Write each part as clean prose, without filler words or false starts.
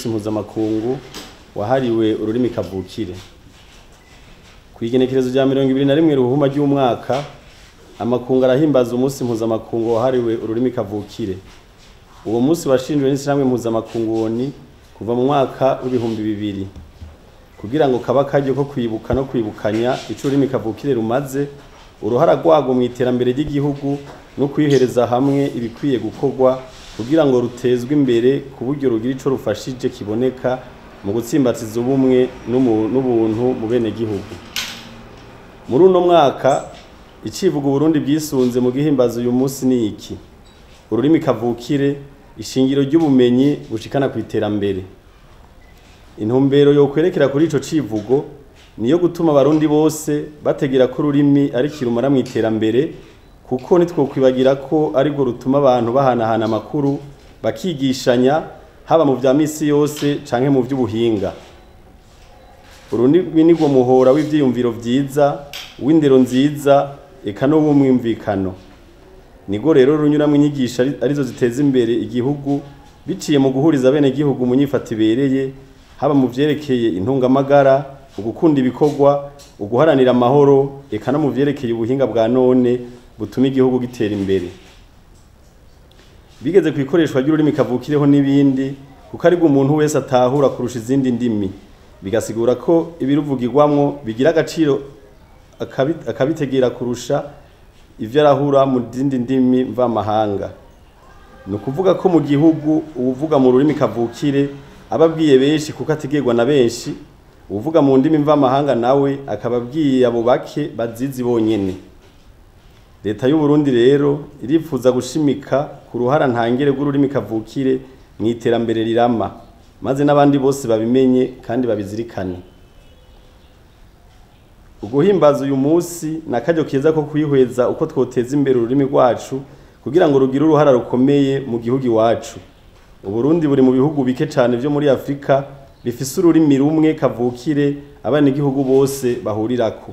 Mpuzamakungu wahariwe ururimi kavukire. Kw'igenekerezo rya 21 Ruhuma ry'umwaka, amakungu arahimbaza umunsi mpuzamakungu wahariwe ururimi kavukire. Uwo munsi washinzwe n'ishirahamwe mpuzamakungu ONU kuva mu mwaka w'2000 kugira ngo kaba akaryo ko kwibuka no kwibukanya ico ururimi kavukire rumaze, uruhara rwarwo mw'iterambere ry'igihugu no kwihereza hamwe ibikwiye gukorwa kugira ngo rutezwe imbere ku buryo rugira ico rufashije kiboneka mu gutsimbatiza ubumwe n'ubuntu mu benegihugu. Muri uno mwaka icivugo Burundi bwisunze mu gihimbaza uyu munsi ni iki: ururimi kavukire, ishingiro ry'ubumenyi bushikana ku iterambere. Intumbero yo kwerekera kuri ico civugo niyo gutuma abarundi bose bategera ko ururimi ari kirumara mu iterambere, kuko nitwokwibagira ko aribwo rutuma abantu bahanahana amakuru, bakigishanya haba mu vya misi yose canke mu vy'ubuhinga. Ururimi nirwo muhora w'ivyiyumviro vyiza, w'indero nziza, eka n'uw'umwumvikano. Nirwo rero runyuramwo inyigisho arizo ziteza imbere igihugu biciye mu guhuriza abenegihugu mu nyifato ibereye, haba mu vyerekeye intungamagara, ugukunda ibikorwa, uguharanira amahoro, eka no mu vyerekeye ubuhinga bwa none butuma igihugu gitera imbere. Bigeze kw'ikoreshwa ry'ururimi kavukireho n'ibindi, kuko aribwo umuntu wese atahura kurusha izindi ndimi, bigasigura ko ibiruvugirwamwo bigira agaciro akabitegera kurusha ivyo arahura mu zindi ndimi mvamahanga. Ni ukuvuga ko mu gihugu uwuvuga mu rurimi kavukire aba abwiye benshi kuko ategerwa na benshi, uwuvuga mu ndimi mvamahanga nawe akaba abwiye abo bake bazizi bonyene. Leta y'u Burundi rero iripfuza gushimika ku ruhara ntangere rw'ururimi kavukire mu iterambere rirama, maze n'abandi bose babimenye kandi babizirikane. Uguhimbaza uyu munsi ni akaryo keza ko kwihweza uko twoteza imbere ururimi rwacu kugira ngo rugire uruhara rukomeye mu gihugu iwacu. Uburundi buri mu bihugu bike cane vyo muri Afrika bifise ururimi rumwe kavukire abanyagihugu bose bahurirako.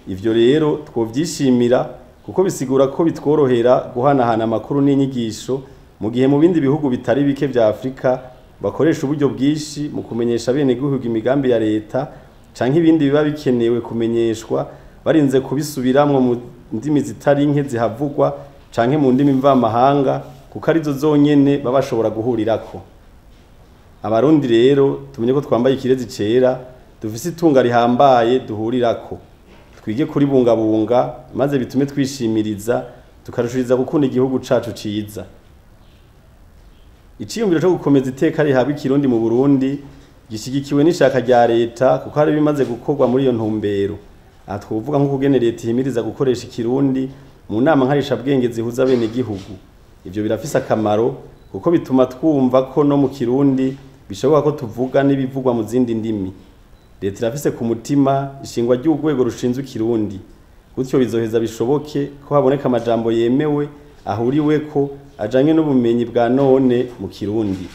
Ivyo rero twovyishimira kuko bisigura ko bitworohera guhanahana amakuru n'inyigisho, mu gihe mu bindi bihugu bitari bike vya Afrika bakoresha uburyo bwinshi mu kumenyesha abenegihugu imigambi ya leta canke ibindi biba bikenewe kumenyeshwa, barinze kubisubiramwo mu ndimi zitari nke zihavugwa canke mu ndimi mvamahanga, kuko arizo zonyene baba bashobora guhurirako. Abarundi rero tumenye ko twambaye ikirezi cera, dufise itunga rihambaye duhurirako. Twige kuribungabunga maze bitume twishimiriza tukarushiriza gukunda igihugu cacu ciza. Iciyumviro co gukomeza iteka rihabwa ikirundi mu Burundi gishigikiwe n'ishaka rya leta, kuko hari bimaze gukorwa muri iyo ntumbero. Aha twovuga nko kugene leta ihimiriza gukoresha ikirundi mu nama nkarishabwenge zihuza abenegihugu. Ivyo birafise akamaro kuko bituma twumva ko no mu kirundi bishoboka ko tuvuga n'ibivugwa mu zindi ndimi. Leta irafise ku mutima ishingwa ry'urwego rushinzwe ikirundi, gutyo bizoheza bishoboke ko haboneka amajambo yemewe ahuriweko ajanye n'ubumenyi bwa none mu kirundi.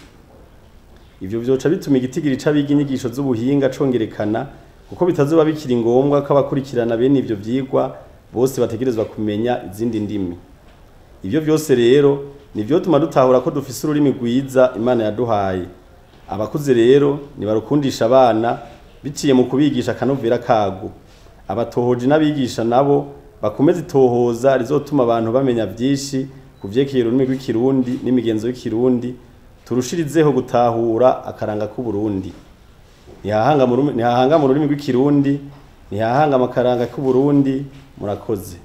Ivyo vyoca bituma igitigiri c'abiga inyigisho z'ubuhinga congerekana, kuko bitazoba bikiri ngombwa ko abakurikirana bene ivyo vyigwa bose bategerezwa kumenya izindi ndimi. Ivyo vyose rero nivyotuma dutahura ko dufise ururimi rwiza Imana yaduhaye. Abakuze rero nibarukundisha abana biciye mu kubigisha akanovera karwo. Abatohoji n'abigisha nabo bakomeze itohoza rizotuma abantu bamenya vyinshi ku vyerekeye ururimi rw'ikirundi n'imigenzo y'ikirundi, turushirizeho gutahura akaranga k'Uburundi. Ntihahanga mu rurimi rw'ikirundi, ntihahanga amakaranga k'Uburundi. Murakoze.